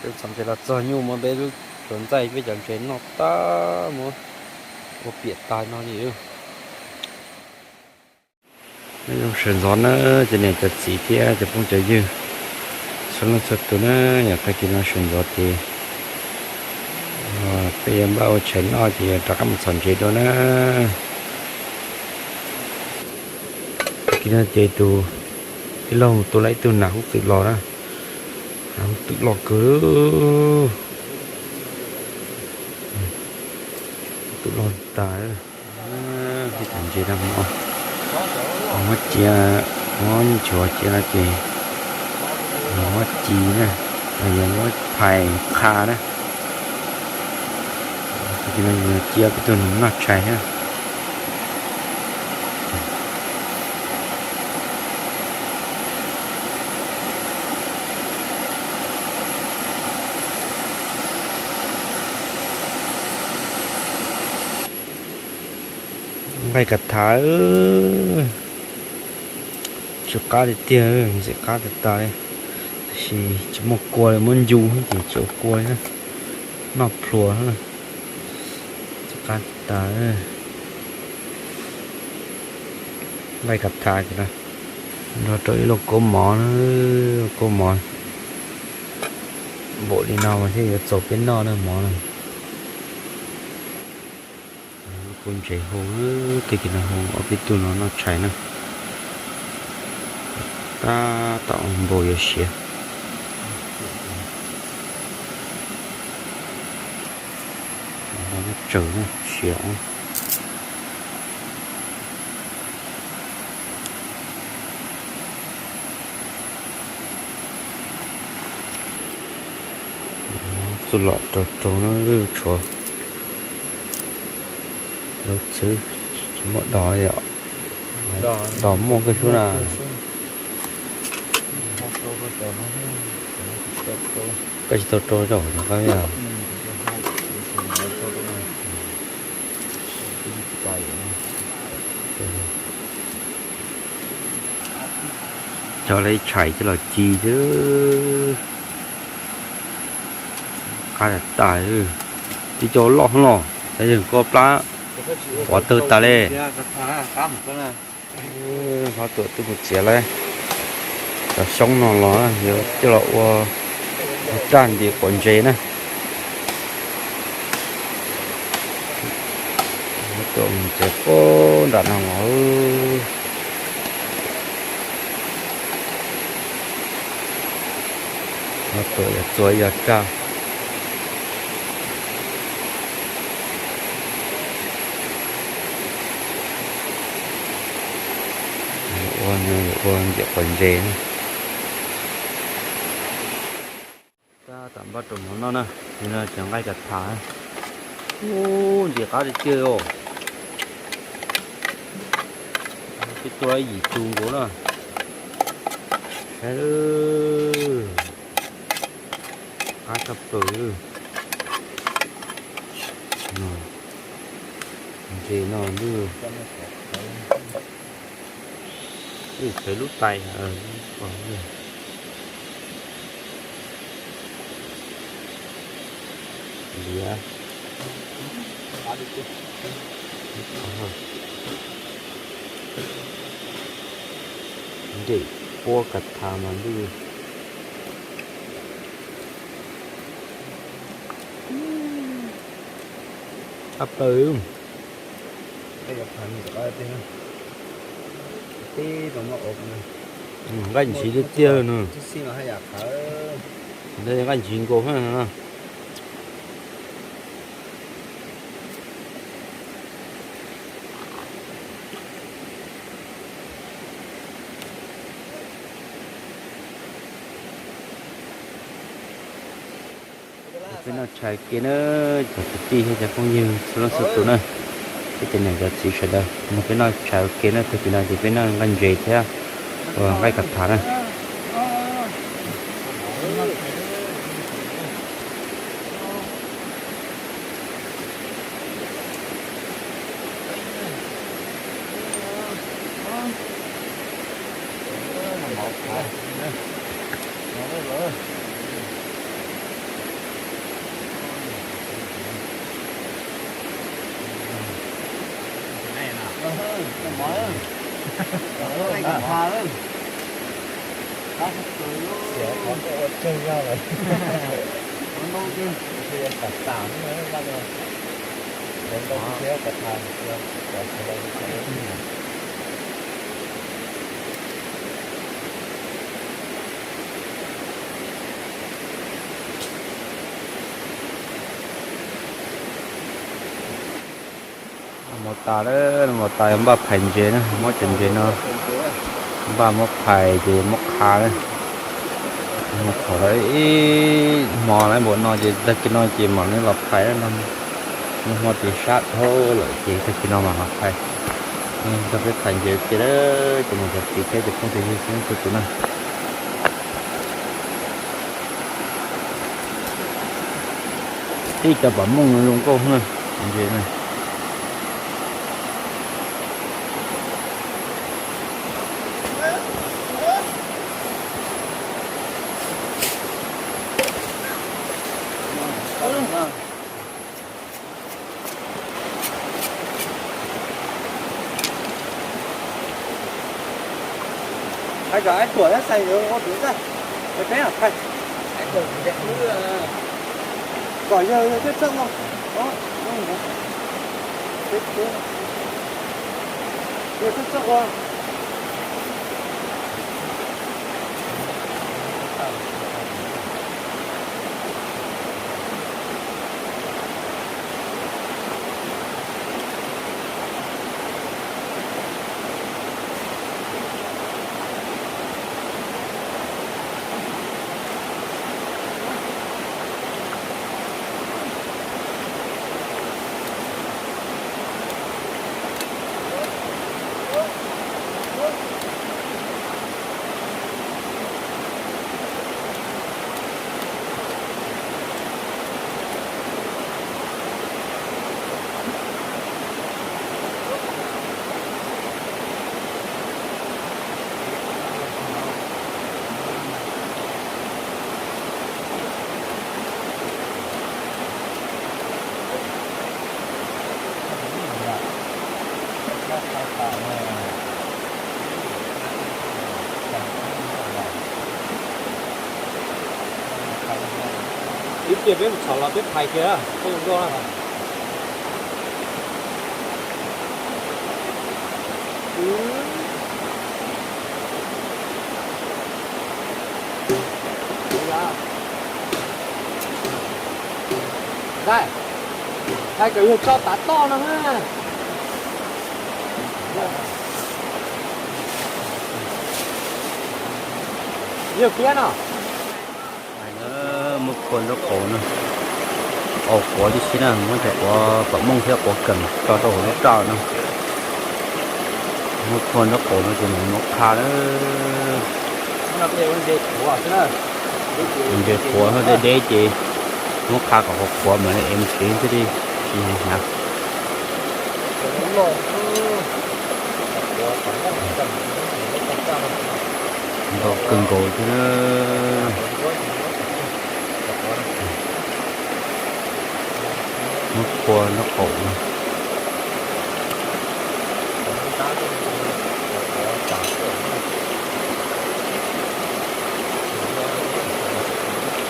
Txhom ntses los txog nyuj muab peb lub tsuav ntxaij peb cov ntses noj tag muab ua piam tag no li. Nyob zoo sawv ntxov na, cov niam cov txiv thiab cov phooj cov ywg txhua leej txhua tus na, yog tag kis no sawv ntxov ces peb yuav npaj ua tshais noj ces yuav rov qab mus txhom ntses dua na. Tag kis no ces tus tij laug mus tua lawm ib tug nas hoob twm los na, nas hoob twm loj kawg, twm loj tas. Peb cov ntses no muab cia, muab nchuav cia no ces muab ci na, los yog muab phais qha na. Tag kis no cia peb tug noj tshais thiab. Nqaij kav thav, tsw qab tiag tiag, ntxim qab tag tas li. Tab sis tsis muaj kua li, muab ncu ces tsis ua kua li na, noj plhuav na. Tsw qab tas, nqaij kav thav ces nrog rau ib lauj kaub mov na, lauj kaub mov npaum li no mas thiaj yuav txaus peb noj na mov na. Kuv ntses hu, tag kis no hu ob peb tug no noj tshais na. Tab tom npau yuav siav. Tsaws na, siav. Txuj lom rau rau na, tshuav lub txwb tsis muaj dos li os. Dos muaj kawg xwb na. Koj tsis tau rau zaum no koj yog. Coj lawv tshais coj los ci xwb. Qab tas tas, tib co loj los, yog koj plab quav tawg tas li. Hlob Tuam twb mus txiav lawm cov xyoob no los yuav coj los ua raj ntim quav ntses na. Hlob Tuam mus txiav puag nram no los. Hlob Tuam yuav txua ib yog raj. Ua, ua ntim quav ntses na. Tab tom npaj rau mov noj na, no cov nqaij kav thav. Ub, ntxim qab tiag tiag os. Twb tua yim tus nkaus na. Saib, qab tshaj plaws li. Ntses no ntuj, ntuj txhawv lub tais. Liav. Ntim puab kav thav mas ntuj. Tshaj plaws. Nqaij ntshiv tiag tiag no. Nqaij ntshiv nkaus na. Peb noj tshais ua ke na, cov kwv tij thiab cov phooj ywg txhua leej txhua tus na, ib tsoom niam cov txiv sawv daws, peb noj tshais ua ke na, tag kis no ces peb noj nqaij ntses thiab ua nqaij kav thav na. Mos tas lawm, mos tas npaj phais ntses na, muab cov ntses no npaj muab phais ces muab qha na. Thaum lawv ib hmo lawv npaum no ces tag kis no ces mam li los phais no. Nag hmo ces sab dhau lawm ces tag kis no mam los phais. Nrog peb phais ntses ua ke, ces mus zov txiv thiab cov phooj cov ywg txhua tus na. Tib cov pam mooj zoo nkauj na, ntses na. Hais kom ai tuam xais yuav ua tuv ntag, peb peb hais kom yawg yawg thiaj txawj ua. Yawg thiaj txawj ua. Ib pliag peb mus txhom los peb phais kiag, peb mus noj. Hais kom yawg tso tav toj no na. Yawg piab no. Muab phua nraub qaum no, qaum quav tib si na, muab cov quav pam mooj thiab quav keem tso rau hauv lub raj no. Muab phua nraub qaum no ces mam muab qha na. Ntses qhuav deb deb ces muab qha kom qhuav qhuav mam li ev mus tsev thiaj li tsis hnyav. Ntau kawg nkaus thiab na. Muab phua nraub qaum no.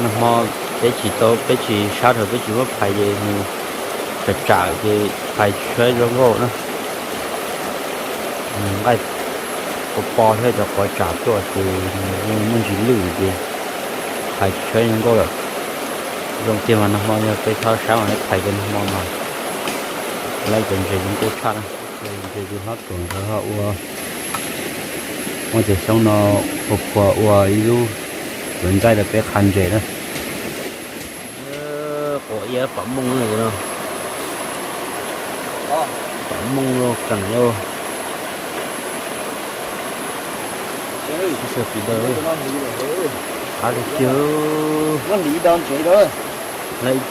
Nag hmo peb tsis tau, peb tsis sab dhau, peb tsis muab phais ces nws tsam tsam ces phais tsis zoo nkauj na. Nqaij pob pob thiab cov quav tsam tuaj ces nws muaj ntsis lwj ces phais tsis zoo nkauj lawm. Zoo tiag mas nag hmo yog peb txhob sab mas peb phais kiag nag hmo mas lawv cov ntses zoo nkauj tshaj na. Ntses ces hlob Tuam nkawd ho ua, muab cov xyoob no phua phua ua ib lub tuav nqaij rau peb qha ntses na. Quav iab pam mooj no, pam mooj los keem los. Av li kiag, lawv ib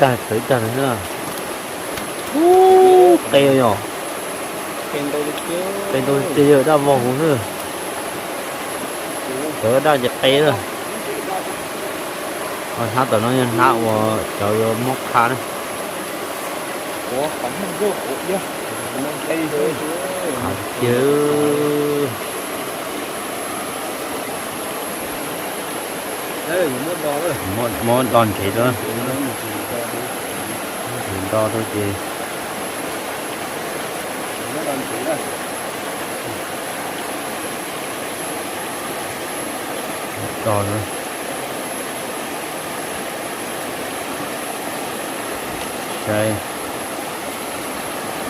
tag txawv ib tag na. Ub, qe yom. Qe ntau tiag, daj vog huv xwb. Cov daj ces qe na. Hnab tom no yog hnab uas cov yuav muab qha na. Yog, muab do nrhiav rau, nrhiav do rau ces do na. Saib,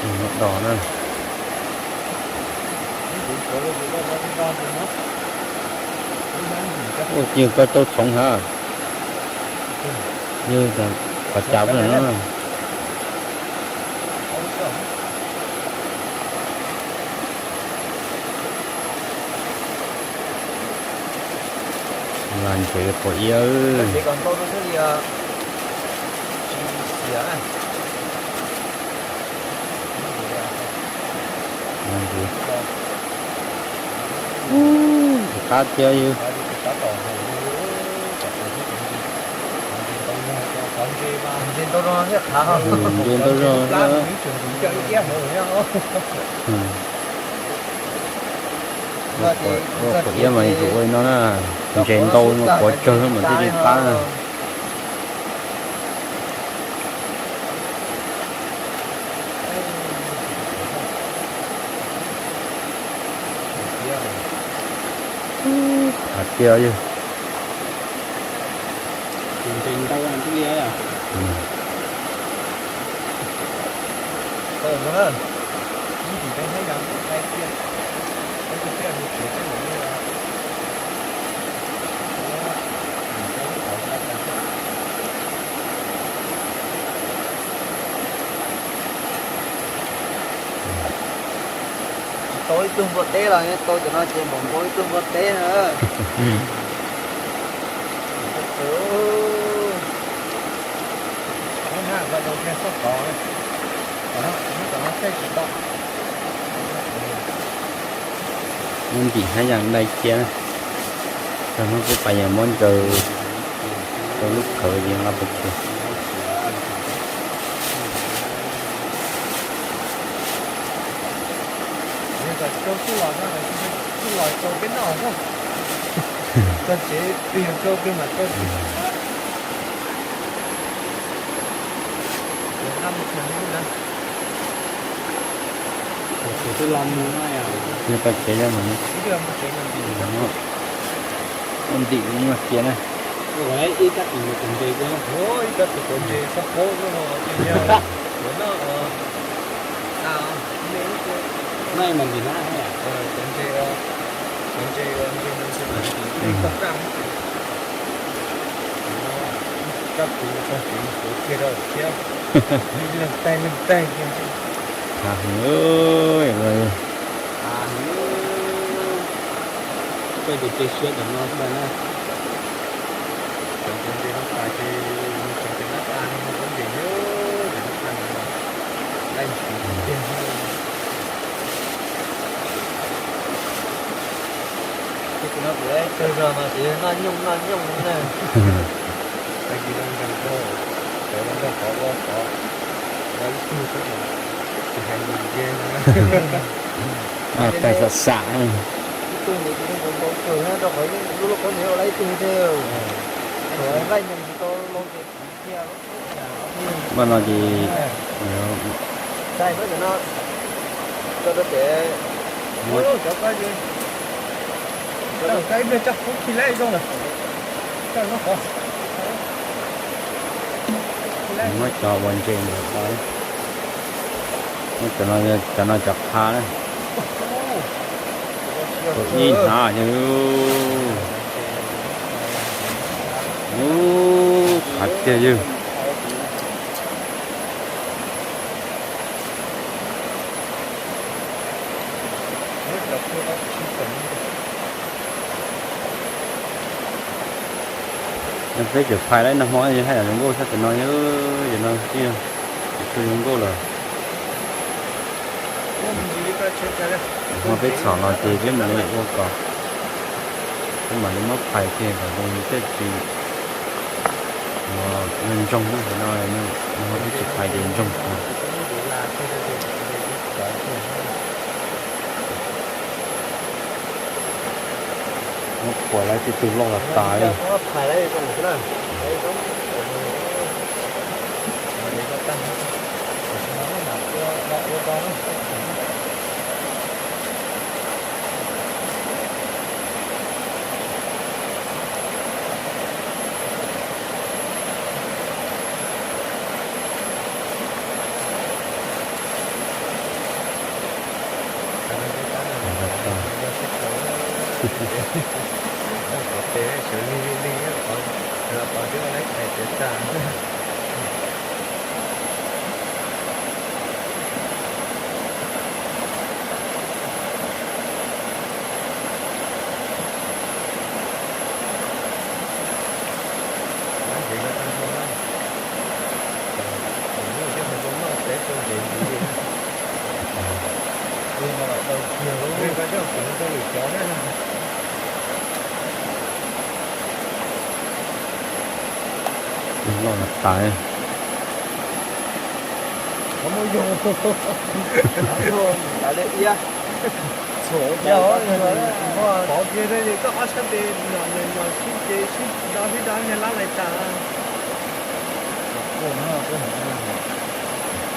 muab do na. Ua ciaj koj tau txhoov hab. Yog qhov cas na. Las ntsev quav iab. Qab tiag yog. Ntses ntau zog. Ua quav iab mas yus ua no na, ntses ntau no quav tsawg mas thiaj li qab na. Qab tiag yog. Tsis tau ib tug npua teb los tau cov no ces npaum nkaus ib tug npua teb na. Muab ntim hab yam dai cia na. Tag hnub kuv pais yog muab ntsaws rau lub khawv ces nqa pais cia. Yog pais tsev mas muab ntim muab cia na. Ib kab tis ntses, ib kab tis quav ntses sab paub no. Quav ntses, quav ntses, ntses ntau ntses, ntses toj raj. Kab tis tag kev quav kiag rau thiab. Leej taig leej taig kiag. Koj tus cia siab cov no xwb na. Cov ntses no tas ces mus tsev cov nab qa no, cov ntses yog cov nab qa no, dai ntshis tiag. Ces kuv no kuv ib tug zog mas ces noj nyooj noj nyooj na. Tag kis no nkees nkaus, sawv los nrog qhov ua qhov, ua ib tug xwb, tsis hais nws nce no. Tais xam xam. Ib tug ntawd ces zoo nkaus nkaus kawg na, rau qhov yeej lub lub qhov ntawd ua lawm ib tug thiab. Thaum nqaij nkees tsis tau loo ces kuv cia. Npaj no ces, muab cov ua ntses ntawd, cov no cov qha na. Ib hnav, ub, qhav tiag yog. Peb tseem phais lawm, nag hmo haj yam zoo nkauj sab tim no, yog no tsis tshua zoo nkauj lawm. Hmo peb txhom los ces peb mam li ua kom, peb mam li muab phais kiag kom nws thiaj tsis ua ntsoog na, no, nag hmo peb tsis phais ces ntsoog. Muab pom lawv tej tug loj tas tas li. Loj tas tas.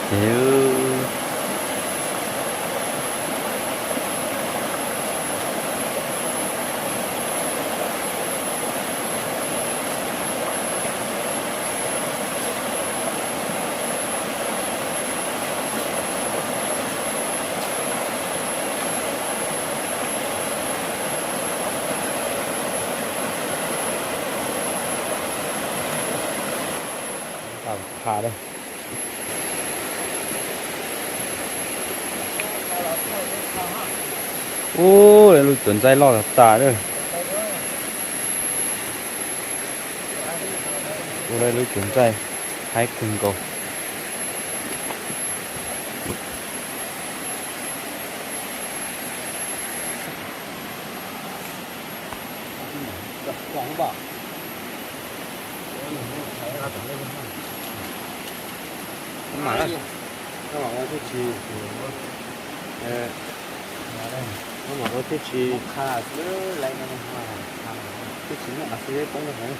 Ces Ub, lub cuav ntxaij loj tas tas lawm. Ua lub cuav ntxaij haib kawg nkaus. Koj mam ua thiaj tsis, koj mam ua thiaj tsis, thiaj tsis muaj a xi poob rau hauv.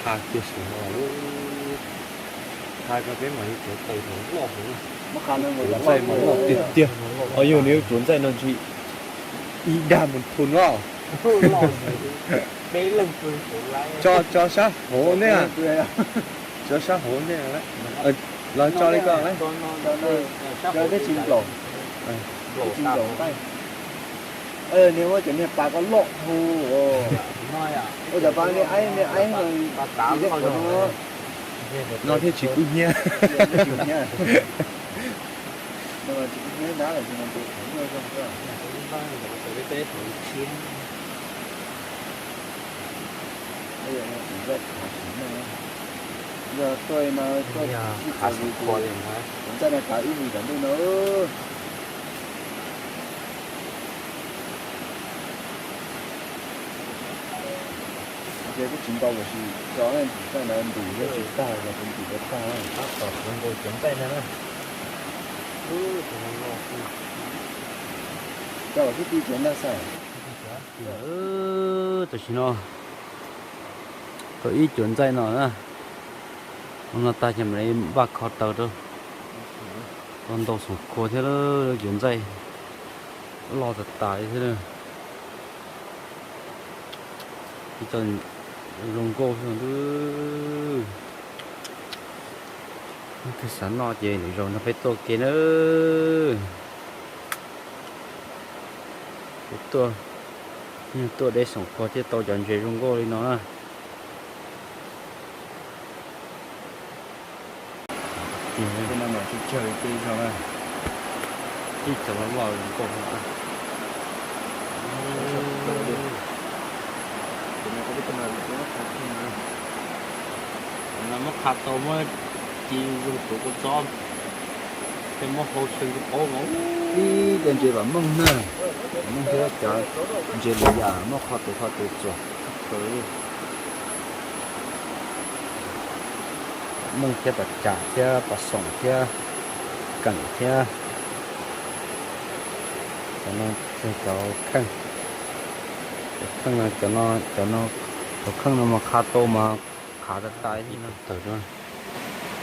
Tha kiag saum no lub, tha ko peb mam li tuav taws thaum loj hauv na. Cuav ntxaij mas loj tiag tiag. Ho yog nws cuav ntxaij no ntshe ib dag mus phu no. Tso, tso sab hauv ne. Tso sab hauv ne. Los tso li ko. Niag muab cov niag pas ko loj hu. Ua cas pa niag aib niag aib no tsis deb qhov no. No thiaj tsis kub hnyiab. Tsis kub hnyiab ntab lawm. Yog tuaj no tuaj ib qho zus tus, tus ntxaij no kav ib hlis nram ntej no. Ntshe kuj tsis ntau los sis cov ntxaij ntawd ntim thiab tsis tag los tus ntim thiab tag. Tab tom nkaus cov ntxaij ntag na. Cov los xub ti cov ntag xwb. Tam sim no tau ib cuav ntxaij no na. Ua no tag ces mam li npaj kho taws rau. Tau ntau xoom khua thiab lub cuav ntxaij loj tas tas li thiab. Ib co zoo nkauj xwb. Kawg xav noj ces lwm zaus nrog peb tuaj ua ke na. Peb tuaj, tuaj deb xoom khua thiaj tau cov ntses zoo nkauj li no na. Ces no mas tsawg tsawg tej zog na, ib co loj loj zoo nkauj. Muab qha tau muab ci zoo tuav kua txob, ces muab hau tsheej rau paub no. Ib co ntses vam meej na, vam meej thiab cov ntses lwm yam muab qho tuav qho tuav txuas. Mooj thiab Pov Cam thiab Pov Xoom thiab Keem thiab cov no, cov kheej, cov kheej no, cov no, cov no, cov kheej no mas qha tau mas qhav tas tas li no.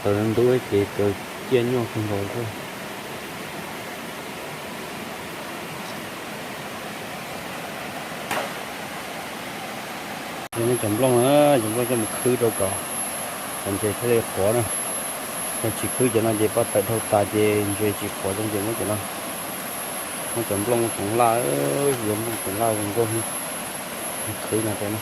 Tawm ntub ces tawm ciaj nyuaj kawg nkaus xwb. Cov nplooj na, cov nplooj coj mus khwb rau kom cov ntses thiaj li qhuav na. Yog tsis khwb cov no ces paj tawm dhau tas ces ntses tsis qhuav zoo ces muab cov no, muab cov nplooj txoov laj, yuav nplooj txoov laj zoo nkauj khwb no rau na.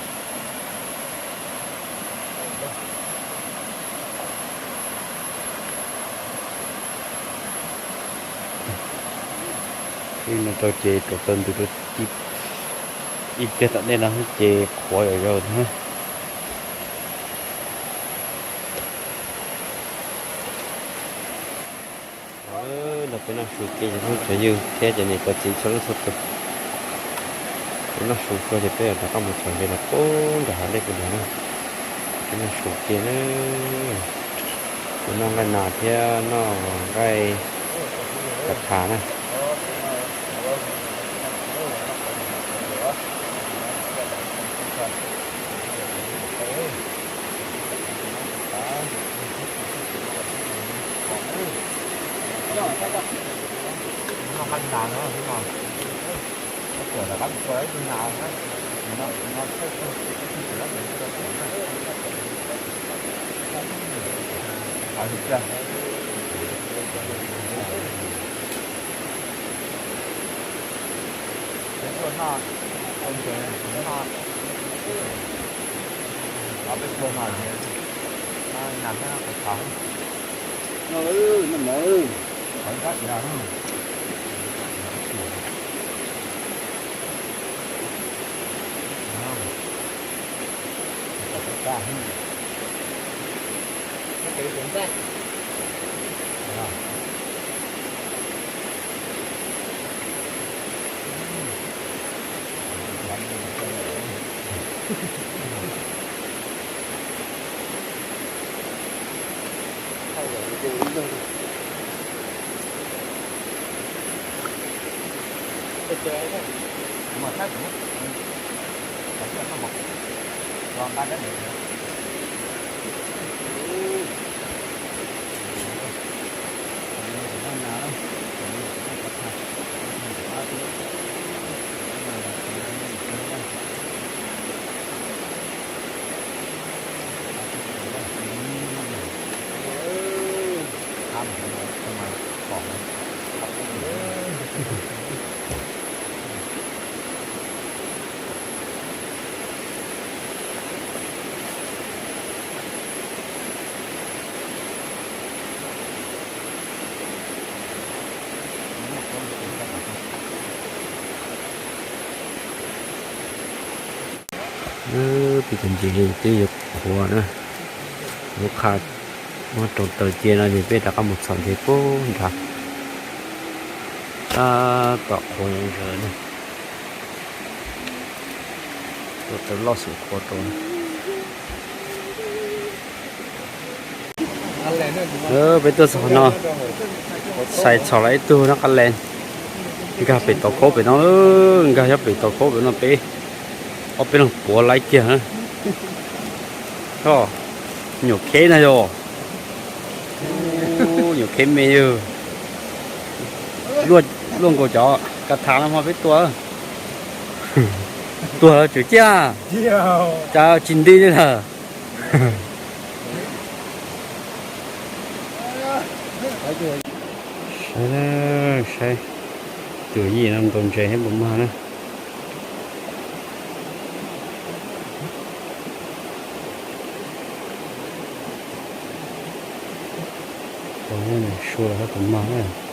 Khwb no rau ces rau taws ntws rau ib pliag tom ntej no ces qhuav yam yau thiab. Los peb noj su ke cov phooj cov ywg thiab cov niam cov txiv txhua leej txhua tus. Peb noj su kawg ces peb yuav rov qab mus txhom ntses los pub nram hav dej puag nram na. Peb noj su ke na, noj nqaij nas thiab noj nqaij ka tha na. Peb cov ntses twb yuav qhuav na, yuav qha, muab rau taws cia no ces peb rov qab mus txhom ntses pub nrad. Tab tom qhuav ntses na, tua taws loj xum qhuav rau. Peb tuaj txog no, xais txhom los ib tug noj qab lees, nkag pem tau khaub pem no, nkag nyob pem tau khaub pem no peb ob peb leeg puav laib kiag. Nyuam kheb na yog, nyuam kheb me yog, luaj nkaus cov ka thav no mas peb tua, tua tswm ciaj, cas tsis nti li lawm. Saib, saib, tus yij no ntaus ntses thiab puas mag na. Tua sua los saib puas mag na.